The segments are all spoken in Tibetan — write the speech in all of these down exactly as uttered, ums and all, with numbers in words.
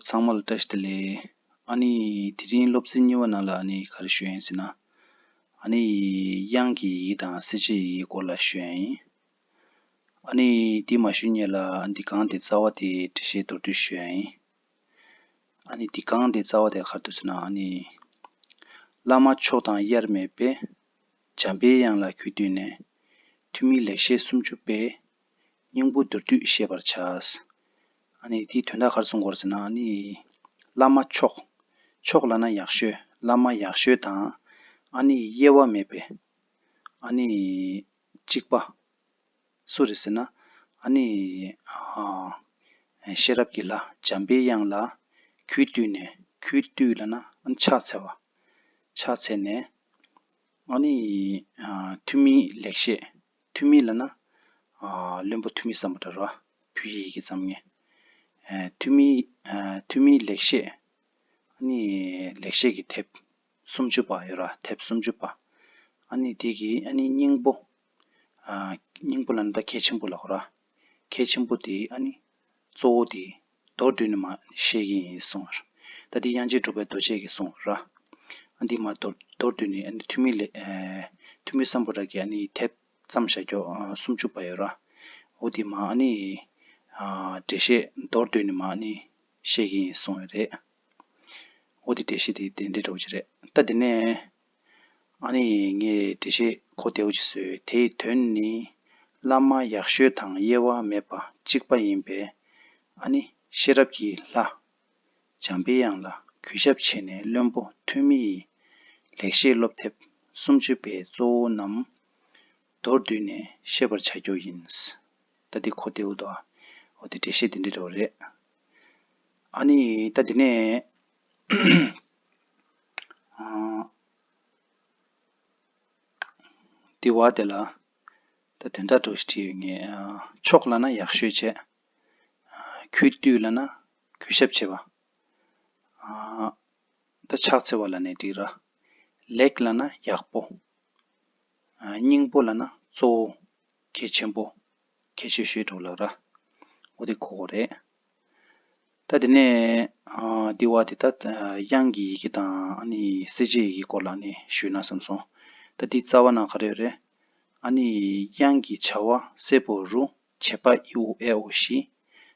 ཚང་མ་ལ་བཀྲ་ཤིས་བདེ་ལེགས། ཨ་ནི་དེ་རིང་སློབ་ཚན་གཉིས་པ་ནང་ལ་ཨ་ནི་ག་རེ་ཞུ་ཡ་ཡིན་ཟེར་ན། ཨ་ནི་དབྱངས་ཀྱི་ཡི་གེ་དང་གསལ་བྱེད་ཡི་གེའི་སྐོར་ལ་ཞུ་ཡ་ཡིན། ཨ་ནི་དེ་མ་ཞུ་སྔོན་ལ་ཨ་ནི་འདི་སྒང་དེ་རྩ་བ་དེ་འགྲེལ་བཤད་མདོར་བསྡུས་ཞུ་ཡ་ཡིན། ཨ་ནི་འདི་སྒང་དེ་རྩ་བ་དེ་ག་རེ་འདུག་ཟེར་ན། ཨ་ནི་བླ་མ་མཆོག་དང་དབྱེར་མེད་པའི། འཇམ་པའི་དབྱངས་ལ་གུས་བཏུད་ནས། ཐུ་མི་ལེགས་བཤད་སུམ་ཅུ་པའི། སྙིང་པོ་མདོར་བསྡུས་བཤད་པར་བྱ། ཨ་ནི་དེའི་དོན་དག་ག་རེ་གསུང་གི་ཡོད་རེད་ཟེར་ན། ཨ་ནི་བླ་མ་མཆོག་མཆོག་ལབ་ན་ཡག་ཤོས། བླ་མ་ཡག་ཤོས་དང་། ཨ་ནི་དབྱེ་བ་མེད་པའི། ཨ་ནི་གཅིག་པ། སུ་རེད་ཟེར་ན། ཨ་ནི་ཨ་ཤེས་རབ་ཀྱི་ལྷ་འཇམ་པའི་དབྱངས་ལ་གུས་བཏུད་ནས། གུས་བཏུད་ལབ་ན་ཨ་ནི་ཕྱག་འཚལ་བ། ཕྱག་འཚལ་ནས། ཨ་ནི་ཨ་ཐུ་མི་ལེགས་བཤད། ཐུ་མི་ལབ་ན་ཨ་བློན་པོ་ཐུ་མི་སམ་བྷོ་ཊ་ར། བོད་ཡིག་གི་ཙམ་ངེས། ཨ་ཐུ་མི་ཨ་ཐུ་མི་ལེགས་བཤད། ཨ་ནི་ལེགས་བཤད་ཀྱི་དེབ་སུམ་ཅུ་པ་ཡོད་ར། དེབ་སུམ་ཅུ་པ། ཨ་ནི་དེ་གི་ཨ་ནི་སྙིང་པོ། ཨ་སྙིང་པོ་ལབ་ན་ད་གལ་ཆེན་པོ་ལབ་དགོས་ར། གལ་ཆེན་པོ་དེ་ཨ་ནི་གཙོ་བོ་དེ་མདོར་བསྡུས་ནས་མར་བཤད་ཀྱི་ཡིན་གསུངས་པ་རེད། ད་དེ་དབྱངས་ཅན་གྲུབ་པའི་རྡོ་རྗེ་གིས་གསུངས་པ་རེད། ཨ་འདི་མར་མདོར་མདོར་བསྡུས་ནས་ཨ་ནི་ཐུ་མི་ལེ་ཨེ་ཐུ་མི་སམ་བྷོ་ཊ་གི་ཨ་ནི་དེབ་བརྩམས་བཞག་རྒྱུ་ཨ་སུམ་ཅུ་པ་ཡོད་རེད། འོ་དེ་མར་ཨ་ནི་ཨ་འགྲེལ་བཤད་མདོར་བསྡུས་ནས་མར་ཨ་ནི་བཤད་ཀྱི་ཡིན་གསུངས་ཡོད་རེད། འོ་དེ་འགྲེལ་བཤད་དེ་དེ་འདྲའི་འདྲ་བོ་ཅིག་རེད། ད་དེ་ནས་ཨ་ནི་ངས་འགྲེལ་བཤད་གོ་བདེ་བོ་ཅིག་བཟོས། དེའི་དོན་ནི། བླ་མ་ཡག་ཤོས་དང་དབྱེ་བ་མེད་པ་གཅིག་པ་ཡིན་པས། ཨ་ནི་ཤེས་རབ་ཀྱི་ལྷ་འཇམ་པའི་དབྱངས་ལ་གུས་ཞབས་བྱས་ནས། བློན་པོ་ཐོན་མི་ཡི་ལེགས་བཤད་སློབ་དེབ་སུམ་ཅུ་པའི་གཙོ་བོ་རྣམས་མདོར་བསྡུས་ནས་བཤད་པར་བྱ་རྒྱུ་ཡིན། ད་འདི་གོ་བདེ་བོ་འདུག་ཨ། འོ་དེ་འགྲེལ་བཤད་དེ་འདྲ་འདྲ་བོ་རེད། ཨ་ནི་ད་དེ་ནས་ཨ་དེ་བ་དེ་ལ་ད་དོན་དག་འདྲ་བོ་ཞིག་བྲིས་ཡོད་ངས། ཨ་མཆོག་ལབ་ན་ཡག་ཤོས་བྱས། ཨ་གུས་བཏུད་ལབ་ན་གུས་ཞབས་བྱེད་པ། ཨ་ད་ཕྱག་འཚལ་བ་ལབ་ནའི་འགྲིག་ར། ལེགས་ལབ་ན་ཡག་པོ། ཨ་སྙིང་པོ་ལབ་ན་གཙོ་བོ། གལ་ཆེན་པོ། གལ་ཆེ་ཤོས་འདྲ་བོ་ལབ་ར། འོ་དེ་གོ་དགོས་རེད། ད་དེ་ནས་ཨ་དེ་བ་དེ་ད་དབྱངས་ཀྱི་ཡི་གེ་དང་ཨ་ནི་གསལ་བྱེད་ཡི་གེ་སྐོར་ལ་ཨ་ནི་ཞུས་ན་བསམ་སོང་། ད་དེ་རྩ་བ་ནང་ག་རེ་ཡོད་རེད། ཨ་ནི་དབྱངས་ཀྱི་བྱ་བ་གསལ་པོ་རུ། བྱེད་པ་ཨི་ཨུ་ཨེ་ཨོ་བཞི།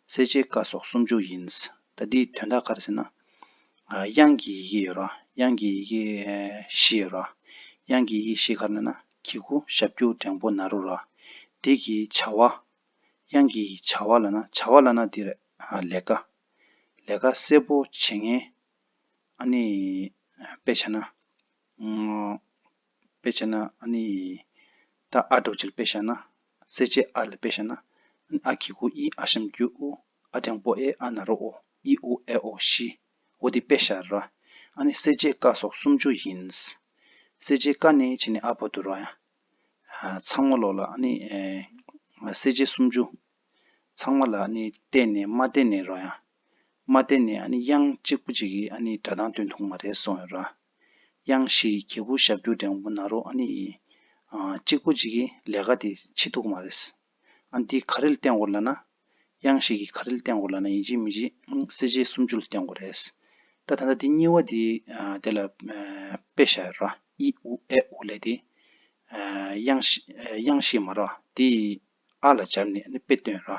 གསལ་བྱེད་ཀ་སོགས་སུམ་ཅུ་ཡིན། ད་འདིའི་དོན་དག་ག་རེ་ཟེར་ན། ཨ་དབྱངས་ཀྱི་ཡི་གེ་ཡོད་ར། དབྱངས་ཀྱི་ཡི་གེ་བཞི་ཡོད་ར། དབྱངས་ཀྱི་ཡི་གེ་བཞི་ག་རེ་ལབ་ན། གི་གུ་ཞབས་ཀྱུ་འགྲེང་པོ་ན་རོ་ར། འདི་གི་བྱ་བ། དབྱངས་ཀྱི་བྱ་བ་ལབ་ན། བྱ་བ་ལབ་ན་འདི་རེད། ཨ་ལས་ཀ། ལས་ཀ་གསལ་པོ་བྱེད་མཁན། ཨ་ནི་དཔེ་བྱས་ན། ཨ་དཔེ་བྱས་ན་ཨ་ནི་ད་ཨ་འདྲ་བོ་ཅིག་ལ་དཔེ་བཞག་ན། གསལ་བྱེད་ཨ་ལ་དཔེ་བཞག་ན། ཨ་གི་གུ་ཨི། ཨ་ཞབས་ཀྱུ་ཨུ། ཨ་འགྲེང་པོ་ཨེ། ཨ་ན་རོ་ཨོ། ཨི་ཨུ་ཨེ་ཨོ་བཞི། འོ་དེ་དཔེ་བཞག་ར། ཨ་ནི་གསལ་བྱེད་ཀ་སོགས་སུམ་ཅུ་ཡིན། གསལ་བྱེད་ཀ་ནས་བྱས་ནས་ཨ་བར་དུ་ར་ཡ། ཨ་ཚང་མ་ལོག་ལ་ཨ་ནི་ཨེ་གསལ་བྱེད་སུམ་ཅུ། ཚང་མ་ལ་ཨ་ནི་བརྟེན་ནས་མ་བརྟེན་ནས་རོ་ཡ། མ་བརྟེན་ནས་ཨ་ནི་དབྱངས་གཅིག་པུ་གཅིག་གིས་ཨ་ནི་སྒྲ་གདངས་སྟོན་ཐུབ་མ་རེད་གསུངས་ཡོད་ར། དབྱངས་བཞི་གི་གུ་ཞབས་ཀྱུ་འགྲེང་པོ་ན་རོ། ཨ་ནི་ཨ་གཅིག་པུ་གཅིག་གིས་ལས་ཀ་དེ་བྱེད་ཐུབ་མ་རེད། ཨ་ནི་འདི་ག་རེ་ལ་བརྟེན་དགོས་ལབ་ན། དབྱངས་བཞི་གིས་ག་རེ་ལ་བརྟེན་དགོས་ལབ་ན། ཡིན་གཅིག་མིན་གཅིག་གསལ་བྱེད་སུམ་ཅུ་ལ་བརྟེན་དགོས་རེད། ད་ད་ལྟ་འདི་གཉིས་པ་འདི་ཨ་དེ་ལ་ཨ་དཔེ་བཞག་ཡོད་ར། ཨི་ཨུ་ཨེ་ཨོ་ལབ་དེ་ཨ་དབྱངས་བཞི་ཨ་དབྱངས་བཞི་མ་རེད་པ། དེ་ཨ་ལ་སྦྱར་ནས་ཨ་ནི་དཔེ་སྟོན་ར།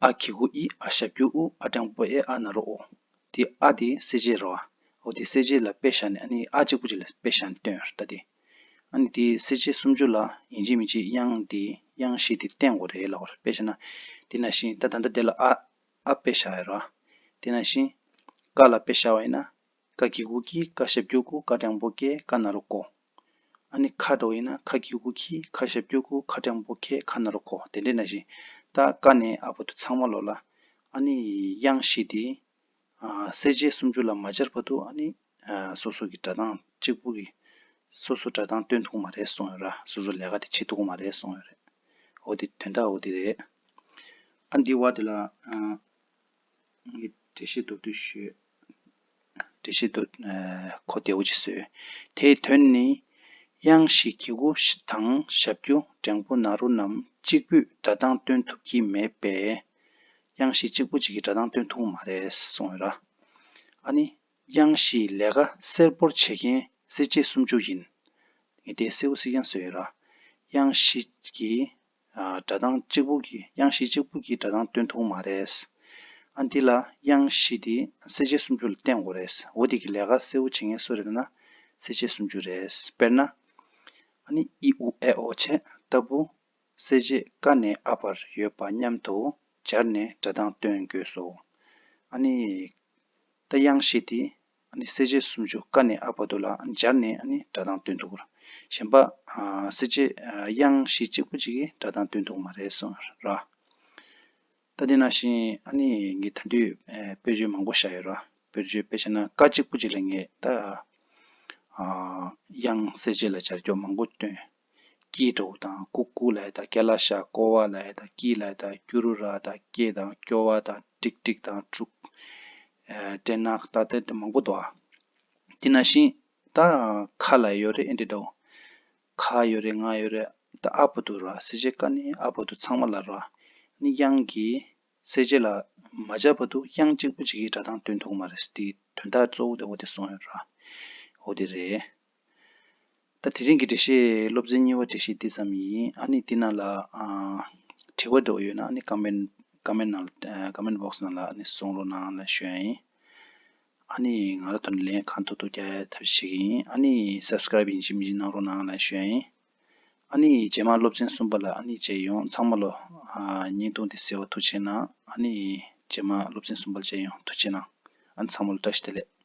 ཨ་གི་གུ་ཨི། ཨ་ཞབས་ཀྱུ་ཨུ། ཨ་འགྲེང་པོ་ཨེ། ཨ་ན་རོ་ཨོ། དེ་ཨ་དེ་གསལ་བྱེད་རེད་པ། འོ་དེ་གསལ་བྱེད་ལ་དཔེ་བཞག་ནས་ཨ་ནི་ཨ་གཅིག་པུ་གཅིག་ལ་དཔེ་བཞག་ནས་སྟོན་ར། ད་དེ་ཨ་ནི་དེ་གསལ་བྱེད་སུམ་ཅུ་ལ་ཡིན་གཅིག་མིན་གཅིག་དབྱངས་དེ་དབྱངས་བཞི་དེ་བརྟེན་དགོས་རེད་ལབ་པ་རེད། དཔེ་བཞག་ན་དེ་ནང་བཞིན་ད་ད་ལྟ་དེ་ལ་ཨ་ཨ་དཔེ་བཞག་ཡོད་ར། དེ་ནང་བཞིན་ཀ་ལ་དཔེ་བཞག་པ་ཡིན་ན། ཀ་གི་གུ་ཀི། ཀ་ཞབས་ཀྱུ་ཀུ། ཀ་འགྲེང་པོ་ཀེ། ཀ་ན་རོ་ཀོ། ཨ་ནི་ཁ་འདྲ་བོ་ཡིན་ན། ཁ་གི་གུ་ཁི། ཁ་ཞབས་ཀྱུ་ཀུ། ཁ་འགྲེང་པོ་ཁེ། ཁ་ན་རོ་ཁོ། དེ་འདྲ་ནང་བཞིན་ད་ཀ་ནས་ཨ་བར་དུ་ཚང་མ་ལོག་ལ་ཨ་ནི་དབྱངས་བཞི་དེ་ཨ་གསལ་བྱེད་སུམ་ཅུ་ལ་མ་སྦྱར་བར་དུ་ཨ་ནི་ཨ་སོ་སོ་གི་སྒྲ་གདངས་གཅིག་པུ་གི་སོ་སོ་སྒྲ་གདངས་སྟོན་ཐུབ་མ་རེད་གསུངས་ཡོད་ར། སོ་སོ་ལས་ཀ་དེ་བྱེད་ཐུབ་མ་རེད་གསུངས་ཡོད་རེད། འོ་དེ་དོན་དག་འོ་དེ་རེད། ཨ་འདི་བ་དེ་ལ་ཨ། ངས་འགྲེལ་བཤད་མདོར་བསྡུས་ཞུས། འགྲེལ་བཤད་མདོར་ཨ་གོ་བདེ་བོ་ཅིག་བཟོས། དེའི་དོན་ནི། དབྱངས་བཞི་གི་གུ་དང་ཞབས་ཀྱུ་འགྲེང་པོ་ན་རོ་རྣམས་གཅིག་པུས་སྒྲ་གདངས་སྟོན་ཐུབ་ཀྱི་མེད་པས། དབྱངས་གཞི་གཅིག་པུ་གཅིག་གིས་སྒྲ་གདངས་སྟོན་ཐུབ་མ་རེད་གསུངས་ཡོད་ར། ཨ་ནི་དབྱངས་བཞིའི་ལས་ཀ་གསལ་པོར་བྱེད་མཁན་གསལ་བྱེད་སུམ་ཅུ་ཡིན། ངས་དེ་གསལ་པོ་གསལ་རྐྱང་བཟོས་ཡོད་ར། དབྱངས་བཞི་གིས་ཨ་སྒྲ་གདངས་གཅིག་པུ་གིས་དབྱངས་བཞི་གཅིག་པུ་གིས་སྒྲ་གདངས་སྟོན་ཐུབ་མ་རེད། ཨ་འདི་ལ་དབྱངས་བཞི་དེ་གསལ་བྱེད་སུམ་ཅུ་ལ་བརྟེན་དགོས་རེད། འོ་དེ་གི་ལས་ཀ་གསལ་པོ་བྱེད་མཁན་སུ་རེད་ན་གསལ་བྱེད་སུམ་ཅུ་རེད། དཔེར་ན་ཨ་ནི་ཨི་ཨུ་ཨེ་ཨོ་བྱས་ལྟ་བུ། གསལ་བྱེད་ཀ་ནས་ཨ་བར་ཡོད་པ་མཉམ་དུ་སྦྱར་ནས་སྒྲ་གདངས་སྟོན་དགོས་སོ། ཨ་ནི་ད་དབྱངས་བཞི་དེ་ཨ་ནི་གསལ་བྱེད་སུམ་ཅུ་ཀ་ནས་ཨ་བར་དུ་ལ་སྦྱར་ནས་ཨ་ནི་སྒྲ་གདངས་སྟོན་ཐུབ། གཞན་པ་ཨ་གསལ་བྱེད་ཨ་དབྱངས་བཞི་གཅིག་པུ་གཅིག་གིས་སྒྲ་གདངས་སྟོན་ཐུབ་མ་རེད་གསུངས་ར། ད་དེ་ནང་བཞིན་ཨ་ནི་ངས་ད་དུས་ཨ་དཔེར་བརྗོད་མང་པོ་བཞག་ཡོད་ར། དཔེར་བརྗོད་དཔེ་བྱས་ན་ཀ་གཅིག་པུ་གཅིག་ལ་ངས་ད་ཨ་དབྱངས་གསལ་བྱེད་ལ་སྦྱར་སྐྱོར་མང་པོ་སྟོན། ཀི་འདྲ་བོ་དང་ཀུ་ཀུ་ལབ་ཡ་དང་ཀེ་ལ་ཤ་ཀོ་བ་ལབ་ཡ་དང་ཀི་ལབ་ཡ་དང་ཀྱུ་རུ་ར་དང་ཀེ་དང་ཀྱོ་བ་དང་ཀྲིག་ཀྲིག་དང་ཀྲུག་ཨ་ཏྲེ་ནག་ད་ལྟ་དེ་མང་པོ་འདུག་ཨ། དེ་ནང་བཞིན་ད་ཁ་ལ་ཡོད་རེད། ཨེ་འདྲ་འདྲ་བོ། ཁ་ཡོད་རེད། ང་ཡོད་རེད། ད་ཨ་བར་དུ་ར། གསལ་བྱེད་ཀ་ནས་ཨ་བར་དུ་ཚང་མ་ལ་ར། ནི་དབྱངས་ཀྱི་གསལ་བྱེད་ལ་མ་སྦྱར་བར་དུ་དབྱངས་གཅིག་པུ་གཅིག་གིས་སྒྲ་གདངས་སྟོན་ཐུབ་མ་རེད། དེའི་དོན་དག་གཙོ་བོ་དེ་འོ་དེ་གསུངས་ཡོད་ར། འོ་དེ་རེད། ད་དེ་རིང་གི་འགྲེལ་བཤད་སློབ་ཚན་གཉིས་པ་འགྲེལ་བཤད་འདི་ཙམ་ཡིན། ཨ་ནི་འདི་ནང་ལ་ཨ་དྲི་བ་འདྲ་བོ་ཡོད་ན་ཨ་ནི་ཀ་མེན་ཀ་མེན་ནང་ཀ་མེན་བོག་སི་ནང་ལ་ཨ་ནི་གསུང་རོགས་གནང་ལབ་ཞུ་ཡ་ཡིན། ཨ་ནི་ང་རང་ཐོག་ནས་ལན་གང་ཐུབ་ཐུབ་རྒྱག་ཡ་ཐབས་ཤེས་ཀྱི་ཡིན། ཨ་ནི་སབ་སི་ཀ་རབ་ཡིན་གཅིག་མིན་གཅིག་གནང་རོགས་གནང་ལབ་ཞུ་ཡ་ཡིན། ཨ་ནི་རྗེས་མ་སློབ་ཚན་གསུམ་པ་ལ་ཨ་ནི་མཇལ་ཡོང་། ཚང་མ་ལོ་ཨ་བརྙན་ཐུང་འདི་གཟིགས་པ་ཐུགས་རྗེ་གནང་། ཨ་ནི་རྗེས་མ་སློབ་ཚན་གསུམ་པ་ལ་མཇལ་ཡོང་། ཐུགས་རྗེ་གནང་། ཨ་ནི་ཚང་མ་ལོ་བཀྲ་ཤིས་བདེ་ལེགས།